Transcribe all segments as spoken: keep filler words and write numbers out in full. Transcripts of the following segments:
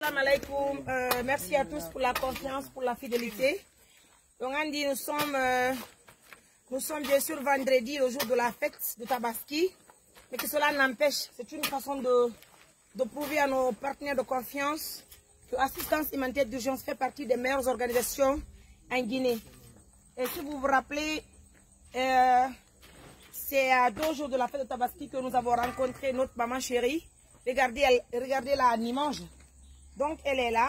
Salam alaikum. Euh, merci à tous pour la confiance, pour la fidélité. Donc, on dit, nous sommes, euh, nous sommes bien sûr vendredi, le jour de la fête de Tabaski. Mais que cela n'empêche, c'est une façon de, de prouver à nos partenaires de confiance que Assistance Humanitaire d'Urgence fait partie des meilleures organisations en Guinée. Et si vous vous rappelez, euh, c'est à deux jours de la fête de Tabaski que nous avons rencontré notre maman chérie. Regardez, elle, regardez là, Nimange. Donc, elle est là.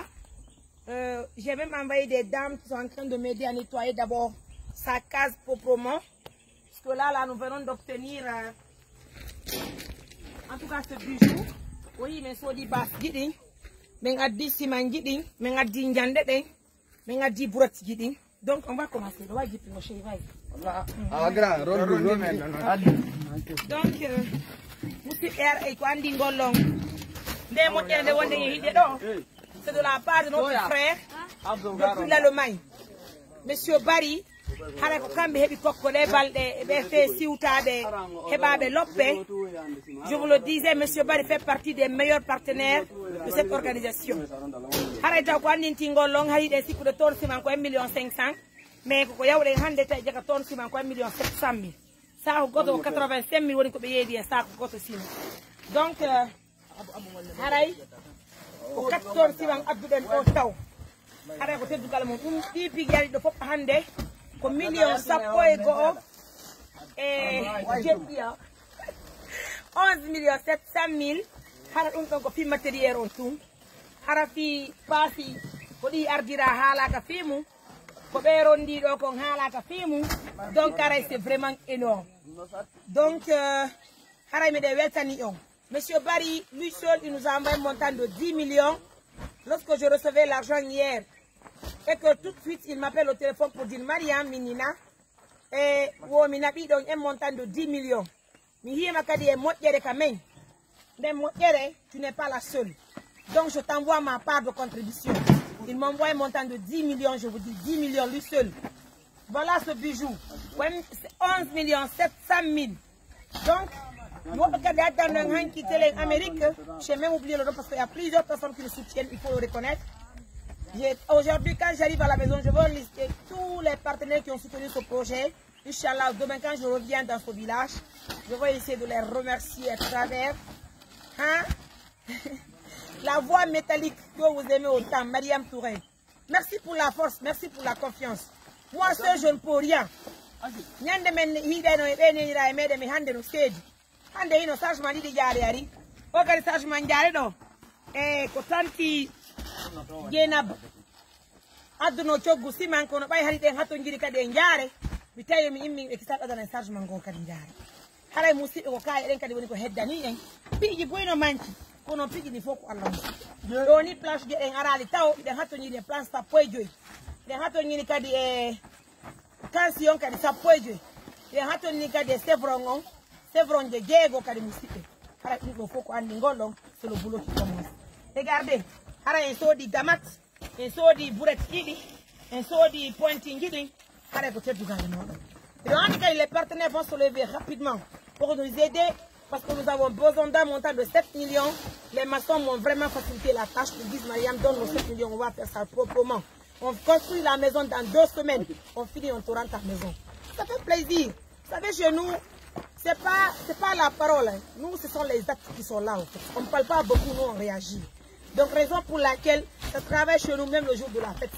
Euh, j'ai même envoyé des dames qui sont en train de m'aider à nettoyer d'abord sa case proprement. Parce que là, là, nous venons d'obtenir, euh, en tout cas, ce bijou. Oui, mais soit dit basse, dit, mais on a dit ciment, dit, mais on a dit njande, mais on a dit brouette, dit. Donc, on va commencer. On va dire, mon chéri, vas-y. Ah, grand, rôle, rôle, rôle. Donc, euh, musidɓe, e ko anndi ngol ɗon. Nde moƴƴere nde wonde e yiɗde ɗo, c'est de la part de notre frère, depuis l'Allemagne. Monsieur Barry, hara ko kamɓe heɓi kokko ɗe balɗe, ɓe fee siwtaade, heɓaaɓe loppe. Je vous le disais, Monsieur Barry fait partie des meilleurs partenaires de cette organisation. Haray taw ko anndintingol ɗon, hari ɗe sikkude toon siman ko un million cinq cents. Mais koko yawɗen hannde tawi jaka toon siman ko un million sept cent mille. Saaku goto ko quatre-vingt-cinq mille woni ko ɓe yeedi e saaku goto siman. Donc, euh, haray ko quatre toon siman adduɗen o taw. Haray ko teddugal mum. Ɗum ɗi pigi ari ɗo fof hannde ko million sappo e go'o e jeɗɗi ya. Onze million sept cent mille. Hara ɗum ɗon ko fii matériel on tun. Hara fii paasi ko ɗi ardira haalaaka fii mum. Ko ɓe rondi ɗo kon haalaaka fii mum. Donc, haray, c'est vraiment énorme. Donc, euh, haray miɗen weltani on. Monsieur Barry, lui seul, il nous a envoyé un montant de dix millions. Lorsque je recevais l'argent hier, et que tout de suite, il m'appelle au téléphone pour dire, Mariam, Minina, e wo mi naɓi ɗon un montant de dix millions. Mi hima kadi e moƴƴere ka men. Nden moƴƴere, tu n'es pas la seule. Donc, je t'envoie ma part de contribution. Il m'envoie un montant de dix millions, je vous dis dix millions, lui seul. Voilà ce bijou. Ko un, c'est onze millions sept cent mille. Donc, woɓɓe kadi addanno en hanki télé en Amérique, j'ai même oublié le nom parce qu'il y a plusieurs personnes qui nous soutiennent, il faut le reconnaître. J'ai, aujourd'hui, quand j'arrive à la maison, je vais lister tous les partenaires qui ont soutenu ce projet. Inch'Allah, demain, quand je reviens dans ce village, je vais essayer de les remercier à travers, hein, la voix métallique que vous aimez autant, Mariam Touré. Merci pour la force, merci pour la confiance. Moi seul, je ne peux rien. Ñande men hiɗeno e ɓe nenira e meɗen mi hande no seedi. Hande hino chargement ɗiɗi jaari ari. O kadi chargement jaari ɗo. E ko tanti Jeynaba. Adduno coggu siman kono ɓay hari ɗen hatonjiri kadi e jaare. Mi tawi mi immi e kisal adana e chargement ngon kadi jaare. Haray musiɓɓe ko kaye ɗen kadi woni ko heddani en. Piiji boy no manki. Kono piiji ɗi fof ko Allah musiɓɓe. Ɗo ni planche je ɗen arali taw, ɗen hatonjiri e planche sappo e joyi. Ɗen hatonjiri kadi e Kansi on kadi sappo e joyi. Ɓe hatonni kadi e chevron on, chevron je jeego kadi musiɓɓe. Hara ɗum ɗo fof ko anndi ngol ɗon, c'est le boulot qui commence. Regardez, hara en soodi gamat, en soodi burek ɗiɗi, en soodi pointinji ɗin, hara ko teddugal e mooɗon. Miɗo anndi kadi les partenaires vont se lever rapidement pour nous aider parce que nous avons besoin d'un montant de sept millions. Les maçons m'ont vraiment facilité la tâche. Ils disent, Mariam, donne-nous sept millions, on va faire ça proprement. On construit la maison dans deux semaines. On finit, on te rend ta maison. Ça fait plaisir. Vous savez, chez nous, c'est pas, c'est pas la parole, hein. Nous, ce sont les actes qui sont là, en fait. On ne parle pas beaucoup, nous, on réagit. Donc, raison pour laquelle ça travaille chez nous, même le jour de la fête.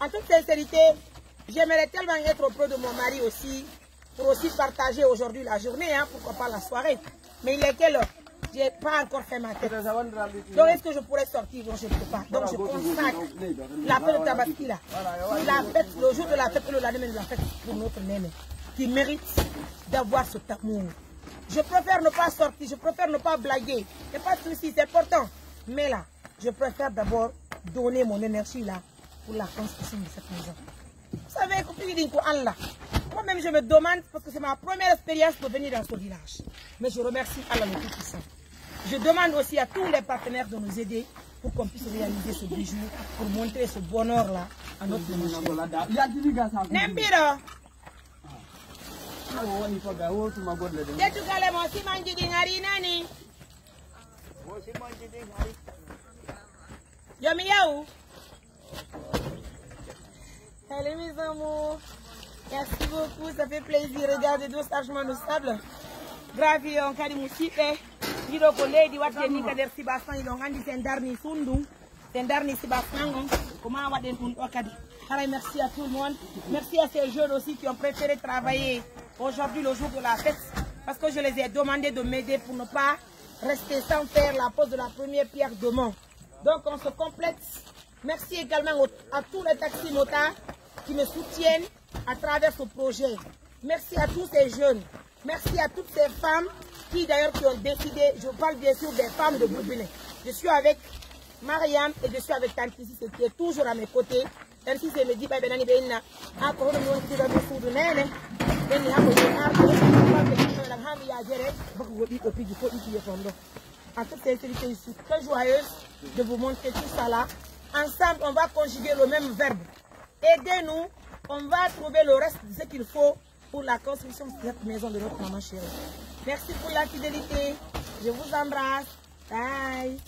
En toute sincérité, j'aimerais tellement être auprès de mon mari aussi, pour aussi partager aujourd'hui la journée, hein, pourquoi pas la soirée. Mais il est quelle heure? J'ai pas encore fait ma tête. Donc, est-ce que je pourrais sortir? Non, je ne peux pas. Donc, je consacre la fête de Tabaski là. La fête, le jour de la fête et le lendemain de la fête pour notre Néné, qui mérite d'avoir cet amour. Je préfère ne pas sortir, je préfère ne pas blaguer. Il n'y a pas de souci, c'est important. Mais là, je préfère d'abord donner mon énergie là pour la construction de cette maison. Vous savez, ko piiji ɗin ko Allah. Moi-même, je me demande, parce que c'est ma première expérience de venir dans ce village. Mais je remercie Allah le Tout-Puissant. Je demande aussi à tous les partenaires de nous aider pour qu'on puisse réaliser ce bijou, pour montrer ce bonheur-là à notre nation. Nembiro. Teddugale mo simanji ɗin ari nani. Mo simanji ɗin ari. Yo mi yaw. Allez, mes amours. Merci beaucoup, ça fait plaisir. Regardez donc, franchement, nos sables. Gravy on kadi musidɓe. Ɗiɗo ko leydi waɗde ni ka nder Sibasan, hiɗon anndi sen darni sundu. Sen darni Sibasan on. Ko ma waɗen ɗum ɗo kadi. Haray, merci à tout le monde. Merci à ces jeunes aussi qui ont préféré travailler aujourd'hui le jour de la fête. Parce que je les ai demandé de m'aider pour ne pas rester sans faire la pose de la première pierre demain. Donc on se complète. Merci également au- à tous les taxis motards qui me soutiennent à travers ce projet. Merci à tous ces jeunes. Merci à toutes ces femmes qui d'ailleurs qui ont décidé, je parle bien sûr des femmes de Bourbinais. Je suis avec Mariam et je suis avec Tante Cissé qui est toujours à mes côtés. Tante Cissé me dit, "Ɓay ɓe nani ɓe inna, a ko hono mi wontidira ɗum suudu nene." Ɓenni hako yo arde, ɓe ɗum ɗan haa mi yaajere, bako ko ɗiɗo piiji fof ɗi piye toon ɗo. En toute sincérité, je suis très joyeuse de vous montrer tout ça là. Ensemble, on va conjuguer le même verbe. Aidez-nous, on va trouver le reste de ce qu'il faut pour la construction de cette maison de notre maman chérie. Merci pour la fidélité. Je vous embrasse. Bye.